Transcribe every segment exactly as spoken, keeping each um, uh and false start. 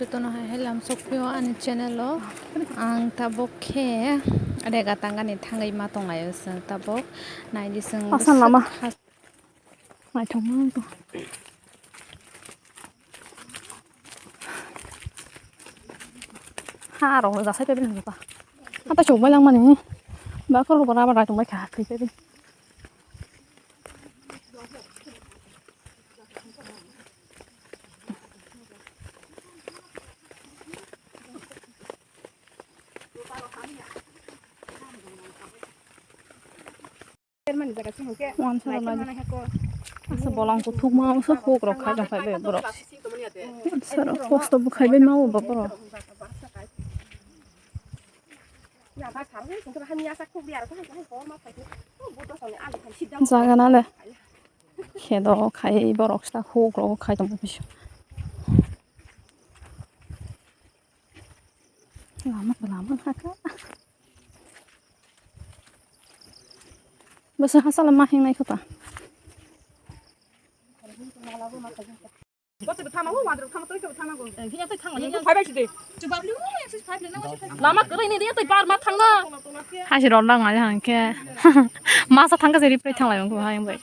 Jotono hai hai lam sokphio ani channel o. Ang tabuk khe rega tangani thangwi ma tonglaio chwng tabuk. Naidi chwng Asan lama. Bwswk has- Naithokma wngkha. Ha rok jasai tei bini juta. Hatai chuk bai langmani. Ba khoro bara bara tongbai kha thwi tei bini. Wansara nai. Asa bolong kuthukma asa huk rok khai tong khai bai borok. Wansara kosto bo khai bai ma o ba borok. Jaga na le. Khe do khai borok sa huk rok khai tong bai. Lama lama haka. Bwswk hachal ma hingnai kho ta. Lama kwrwi ni de tei bar ma thangna. Hasi rok nang nai hang khe. Masa thang khe se ripre thang lai mung khe hai bai.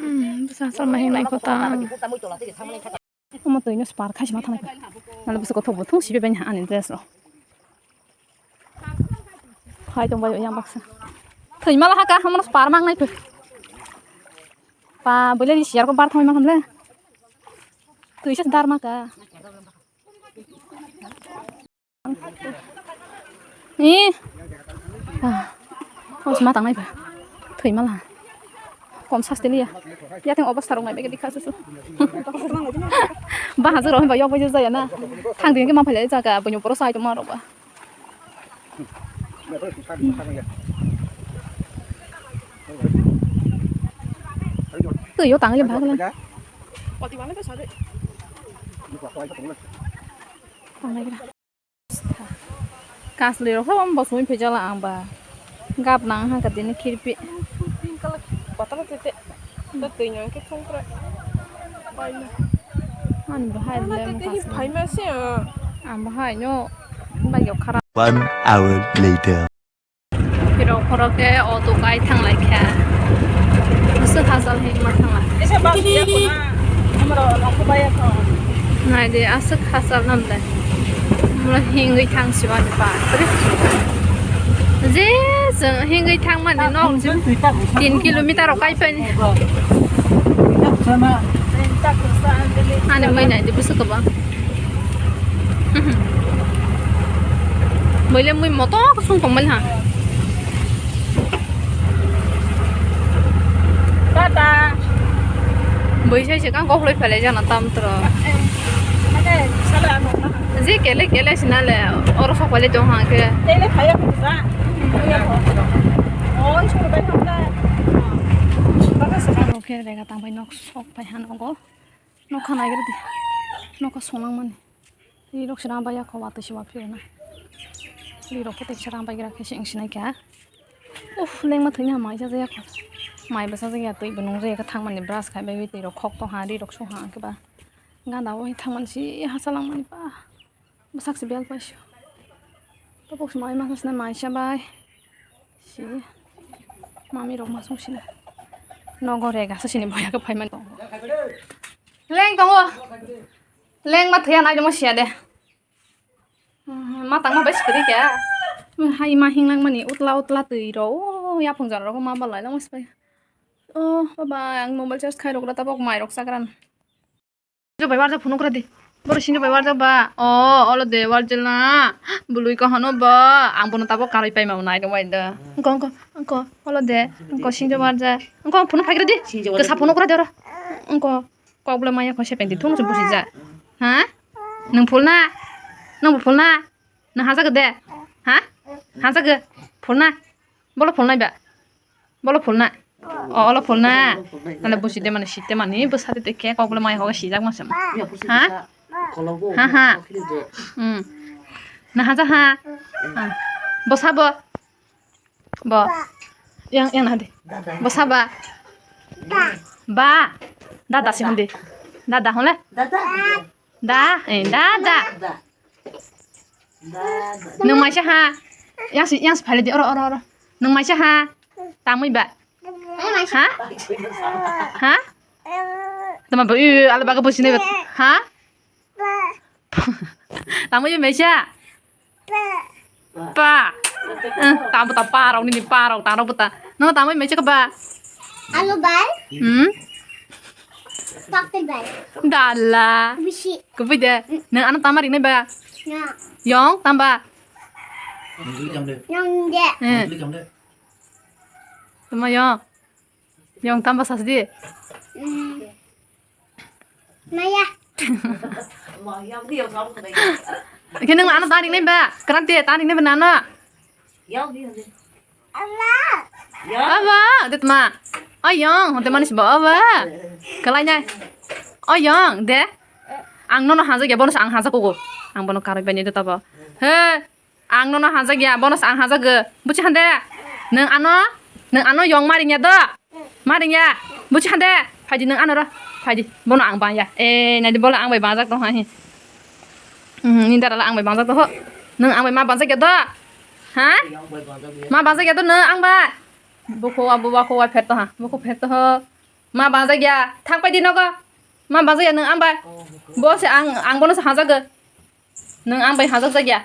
Hmm, bwswk hachal ma hingnai kho ta. Omo twi no spar khai sima thangnai. Nalo bwswk kothok bo thung sibe bai ani dress rok. Phai tong bai yang baksa. Thwi mala haka hamono spar mang nai phe. Pa bwle ni siar ko bar thangwi ma khamle. Twi se dar ma ka. Ni. Ah. Kos ma tangnai ba. Thwi mala. Kom sasti liya. Ya teng obostha rok nai bege dikha susu. Ba hajar rok ba yok bai jaya na. Thang ding ke ma phalai jaga bunyo poro sai to ma rok ba. Twi yo tangli ba gala. Tangnai gra. Kasli rok hwn bo sumi phaijala ang ba. Gap nang ha ka tini khirpi. Pink color bottle tete. Ta twi nang ke thung pra. Ani bahai le mo kasli. Phaima se. Ang bahai no. Ba yok khara. One hour later. Pirok phoro khe auto kai thang lai kha. Aswk hachal himma thang lai. Naidi aswk hachal nam le. Mula hingwi thang si mani pa. Je chwng hingwi thang mani nok tin kilometer rok kai pani. Ani mai naidi bwswk kwbang. Mui le mui moto kusung tongmani ha. Tata. Bui sai se kang kokloi phalai jana tam tro. Je kele kele sina le oro sok phalai tong hang khe. Tele phaya ko sa. Oi suru bai hamda. Baka sa. Oke, rega tang bai nok sok pai han ogo. Nokha naigra di. Nokha songlang mani. Ri rok se rang bai ya kho, watwi se waphi rw na. Ri rok khe teisa rang bai gra khe se wng sinai kha. Uff, lengma thwini ha mai cha ya kho. Mai bwsa jak ya, twi bo nung jak ya khe thang mani brush khai bai wi twi rok khok tong ha, ri rok su ha khe ba. Ganda o thang mani se ha cha lang mani ba. Bwsak se bel paisio. Tabuk se mai masa sina mai cha bai. Si. Mami rok ma song sina. Nogo rega sa sini boya khe phai mani. Leng tongo. Lengma thwiya nai demo siya de. Ma tangma bai sikiri kya. Hai ma hinglang mani utla utla twi ro. O yapung jora rok ma balai lang sipai. O baba ang mobile charge khai rok ra tabok mai rok chakran. Sinjo bai warjak phunuk ra di. Boro sinjo bai warjak ba. O olo de warjak na. Bului ko hano ba. Ang bono tabok karoi pai ma nai dong bai da. Engko engko engko olo de. Engko sinjo warjak. Engko phunuk phai ra di. Kesa phunuk ra di oro. Engko. Kok bole maya kho sepeng di thung se busi ja. Ha? Nung phulna? Nung bo phulna? Nung hajago de? Ha? Hajago? Phulna? Bolo phulnai ba? Bolo phulna? O, olo phulna? Nale busi de mane site mani bwsa de khe kok bole maya kho sijak ma se. Ha? Ha ha. Hmm. Na haja ha? Ha. Bwsa bo? Bo. Yang, yang na di. Bwsa ba? Ba. Dada si hwn di. Dada hwn le. Dada. Da, eh, dada. Da. Da, da. Nwng maisa ha. Yang si, yang si phai di, oro, oro, oro. Nwng maisa ha. Tamwi ba. Ha? Ha? Tama ba, ui, ala baga busi ne ba. Ha? Tamwi ba maisa. Pa. Eh, tamo ta parok nini parok tang rok ta. No tamo mai chaka ba. Alu bai. Hmm? Pakti bai. Dala. Bisi. Kubui de. Nang ano tama rinai ba. Ya. Yong tamba. Yang de. Eh. Tama yong. Yong tamba sas di. Hmm. Maya. Khe nang ano tang ringnai ba? Kranti tang ringnai ba nano? Aba. Aba, det ma. Oyong, hote manis ba aba. Kalai nai. Oyong, de. Ang nono hajak ya, bono ang hajak kugo. Ang bono karoi bani de tabo. He. Ang nono hajak ya, bono ang hajak ge. Buchi hande. Nang ano, nang ano yong maring ya do. Maring ya. Buchi hande. Phaidi nang ano ro. Phaidi. Bono ang bang ya. Eh, nadi bola ang bai bajak tong ha hi. Hmm, ni dara la ang bai bajak to ho. Nang ang bai ma bajak ya do. Ha? Ma bajak ya do nang ang bai. Bukho wa buwa kho wa phet to ha. Bukho phet to ho. Ma bajak ya. Thang phaidi nogo. Ma bajak ya nang ang bai. Bo se ang, ang bono se hajak ge. Nwng ang bai hajak jak ya.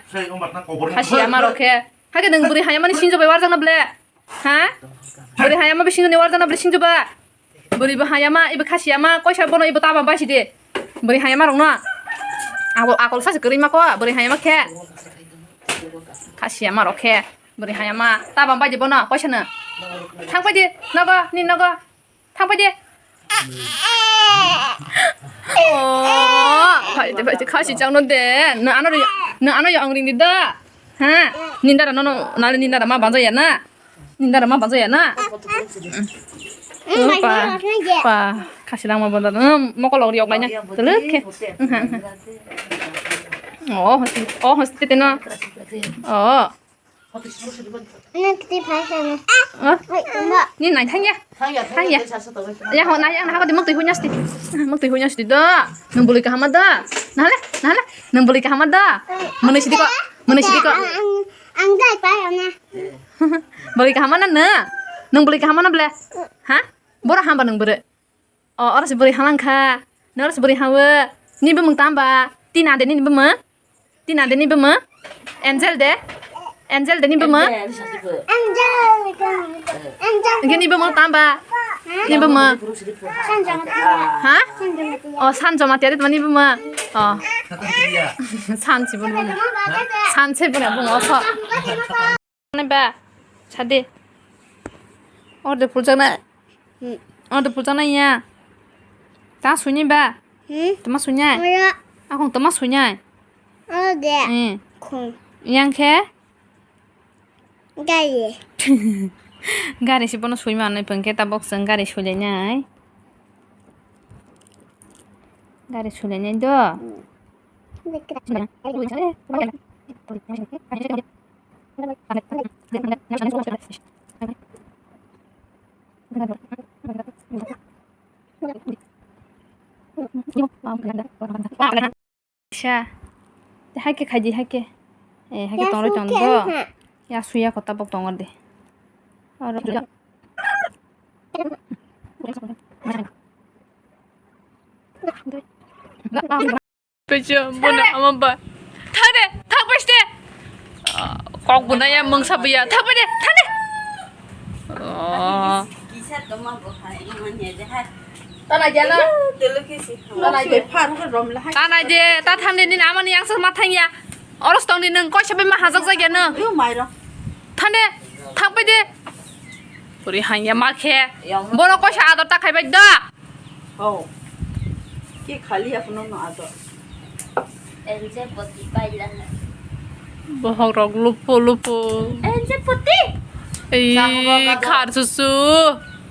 Khasi ama rok khe. Hakhe nwng bwrwi hayama ni sinjo bai warjak na ble? Ha? Bwrwi hayama bai sinjo ni warjak na ble sinjo ba? Bwrwi bo hayama, ibo khasi ama, koisa bono ibo tama bai si de. Bwrwi hayama rok no. Abo akol sa se kwrwi ma ko, bwrwi hayama khe. Khasi ama rok khe. Bwrwi hayama, tama bai de bono, koisa no. Thang pai de, nogo, ni nogo. Thang pai de. Oh, pai de, pai de, khasi chang no de. No ano, no ano yang ring di da. Ha? Nindara no, no, nale nindara ma banja ya na. Nindara ma banja ya na. Oh, pa, pa, khasi lang ma banja. Hmm, mokol log riok lai na. Telek khe. Oh, hosti, oh, hosti te no. Oh. Nang kiti phai sana. Ah? Wait, tunggu. Ni nai thang ya. Thang ya, thang ya. Ya ho nai ang hako dimok tui hunyas ti. Mok tui hunyas ti do. Nang buli kahama do. Nale, nale. Nang buli kahama do. Mene sidi ko. Mene sidi ko. Ang, ang, ang dai pa ya na. Buli kahama na na. Nang buli kahama na ble. Ha? Bora hamba nang bere. O, oro se bwrwi hamang kha. Noro se bwrwi hawo. Nini bumung tamba? Tina de nini bumung? Tina de nini bumung? Angel de? Angel de nini bumung? Angel. Angel. Angel. Nini bumung tamba? Nini bumung? Ha? O, Sanjo Matia de nini bumung? O. Sanchi bumung. Sanchi bumung. O, so. Nai ba, sadi. Orde puljaknai. Hmm. Orde puljaknai ya. Ta suinai ba? Hmm? Tama suinai? Ora. Akong tama suinai? Ode. Hmm. Khong. Yang khe? Gari. Gari si bono suima nai pengke tabok seng gari suilai nai. Gari suilai nai do. Hmm. Sa. Hai khe khai di, hai khe. Eh, hai khe tong roi tong do. Ya suya kota bok tong de. Oro. Kaisa bono ama ba. Thang de, thang pai de. Ah, kok bo naya mungsa buya. Thang pai de, thang de. Oh. Kisa toma bo hai, iman ya de hai. Tana jana. Telo kisi. Tana je. Phar ho rom la hai. Tana je, ta thang de ni ama ni yang sa ma thang ya. Oros tong ni nung koi sabai ma hajak jagya nung. Yo mai ro. Thang de, thang pai de. Puri hang ya ma khe. Bono koi sa ador ta khai bai da. Oh. Ki khali aphano no ato. Enje poti paila. Bohok rok lupo lupo. Enje poti. Ei, khar susu.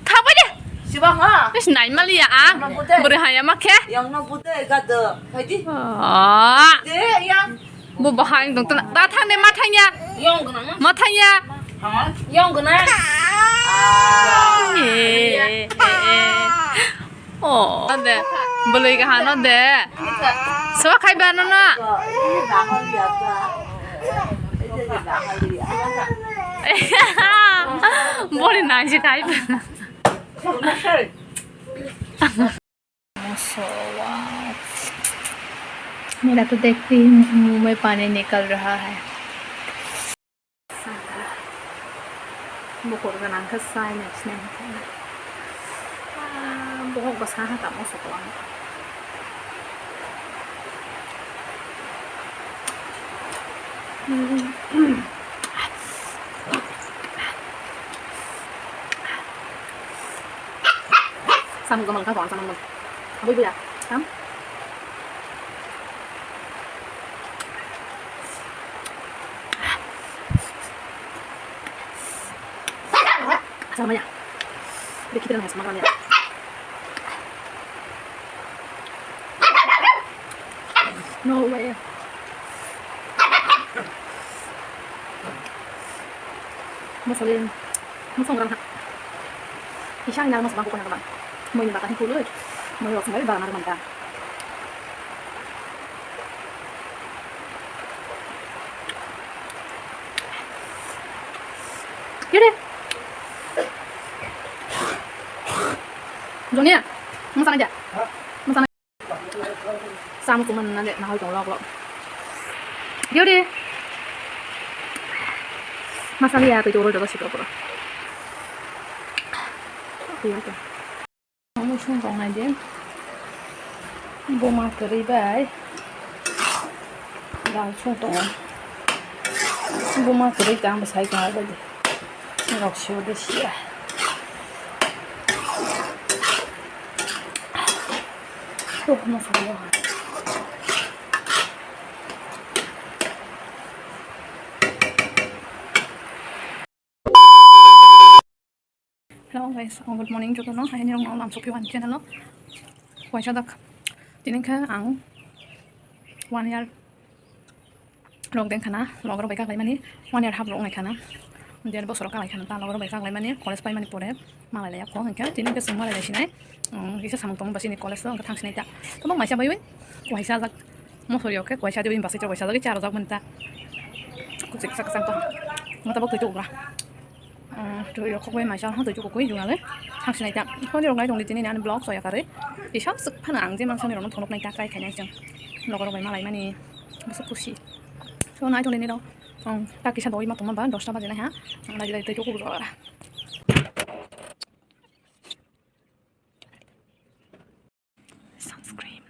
Thapa de. Sibang ha. Is nai mali ya ang. Bwrwi haya ma khe. Yang no bude gado. Phaidi. Ah. De yang. Bo bahai dong ta thang de ma thang ya. Yong gwnang. Ma thang ya. Ha? Yong gwnang. Ah. Eh, eh, eh. Oh, de. Boloi kaham no de. So khai ba no na. Bori nai je khai. Moso wa. मेरा तो देखते ही मुंह में पानी निकल रहा है। Bukur gwnang khe chai nai sinai hwnkhe. Ah, bohok bwsa ha tamo sokol ang. Samung kamal kha ko ang samung. Abui buya. Sam. Sama ya. Udah kita nangis makan ya. No way. Musolin. Musong rang ha. Isang ina musong bangko kona bang. Moi ni baka ni pului. Moi rok sumai bang na manta. Kiri. Jonia. Musana ja. Musana. Samung tongmani nang de nahoi tong lok lok. Yori. Masali ya, tei toro joto sikro pura. Oke, oke. Samung sung tong nai de. Buma kwrwi bai. Dal sung tongo. Buma kwrwi tang bwsai tong bai de. Rok sio de sia. Tok no solo. Hello guys, oh, good morning jotono. Haini rok no lam sokphi wani channel o. Waisa dak. Tini khe ang one year rok deng khana, logor bai kaklaimani, one year half rok wngnai khana, der bosor kaklai khana, ta logor bai kaklaimani, college paimani pore malai lai yakho, hwnkhe tini hwnkhe chwng malai lai sinai, um, kisa samung tongmani bwswk ni college o hwnkhe thang sinai ta, tabuk maisa baiwi, kuaisa jak, mosori o khe kuaisa de bini bwswk rok kuaisa jagwi cha rwjak mani ta, kuchuk sak sak tong, mwtabok twi tubugra. Twi rok khok bai maisa hwn twi chukukui jungale thang sinai ta. Hwnwi rok nai tongdi tini ani vlog soya karwi. Tisa swk phano ang je mangsa ni rok no thonok nai ta try khainai chwng. Logo rok bai malai mani bwswk kusi. So nai tongdi nini rok. Ang ta kisa dogwi ma tongma ba dosta baji nai ha. Ang nai twi chukuk jora. Sunscreen.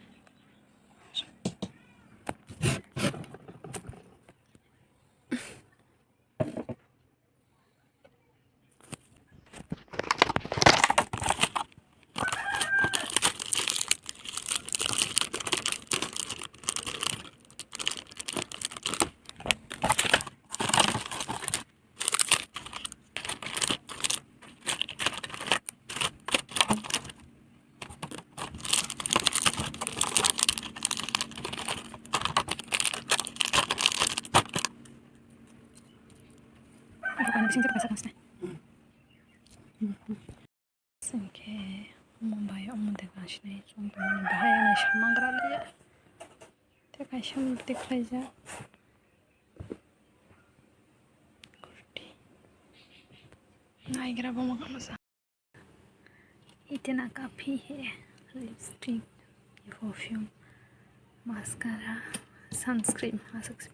Hwnkhe omo bai omo de kasinai chwng tongmani bahai ani samangra liya. Tei kaisa murti khlaijak. Kurti. Naigra bo mwkhang bwsa. इतना काफी है। Lipstick, perfume, mascara, sunscreen. Aswk se.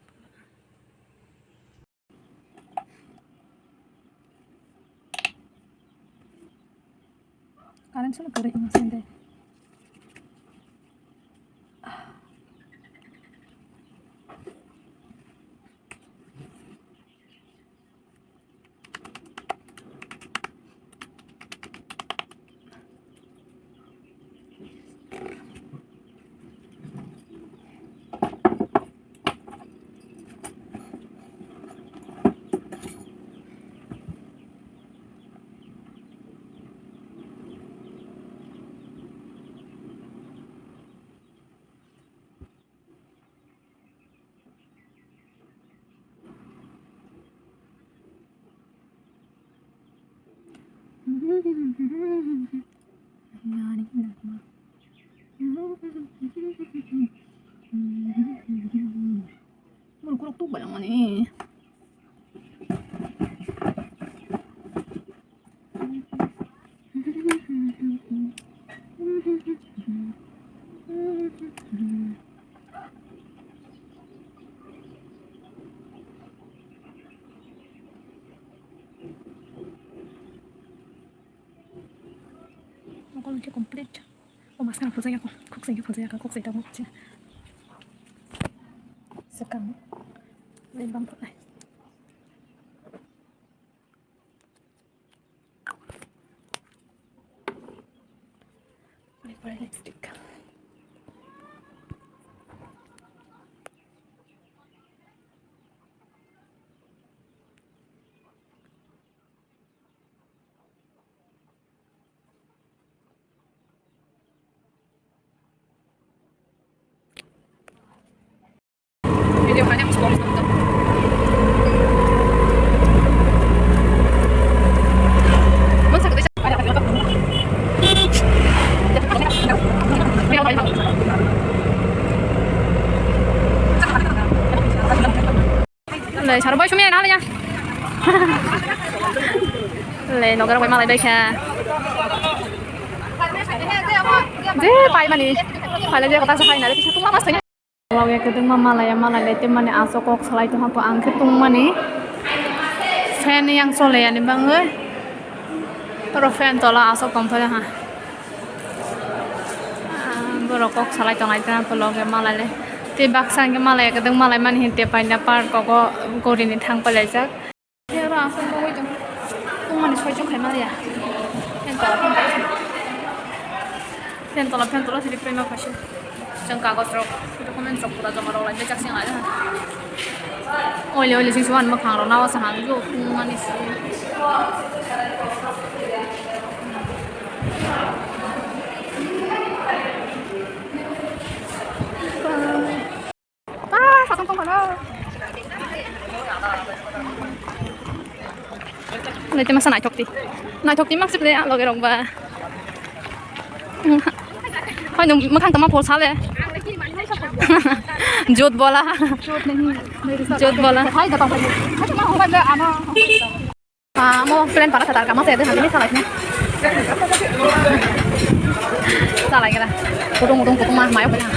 Current solo kwrwi wngma sende. Borok khorok tuk bai mani. Mokol hwnkhe complete. O maskang phuljakya kho, khukchangkhe phuljakya kho, khukchai tongo. Swkang. Lem bam phalai. Lipstick. Video kanya sponsor to. Masa kita Le, saro bai sumya na le ya. Le, nogar bai malai bai kha. Je pai mani. Phala je kota sa khai na le kisa tungma mas tanya. Log ya kedung ma malai ya malai le te mani aso kok salai to hapo ang khe tung mani. Fan yang chole ya ni bangwi. Oro fan tola asok tongthai ha. Ah, borok kok salai tongnai tei loge malai le. Tei baksa hwnkhe malai kwdwng malai mani hinte paina park o gori ni thang pailai jak. Tei oro asok nugwi tongo. Tongmani soi chong khai maliya. Fan tola, fan tola. Fan tola, fan tola siri paima phaising. Chwng kagoj rok, document rok pura joma rok lai jak sing lai ha. Oile oile sing suan mwkhang rok nao sa ha yo mani si. Ah, sasong tong phano. Nai te masa naithok ti. Naithok ti mak sip le a loge rok ba. Hoi nwng mwkhang tongma phol sale. Jut bola. Jut bola. Ah, mo plan para khatar kama se de hangni salai ni. Salai gara. Kutung kutung kutung ma mayo kena.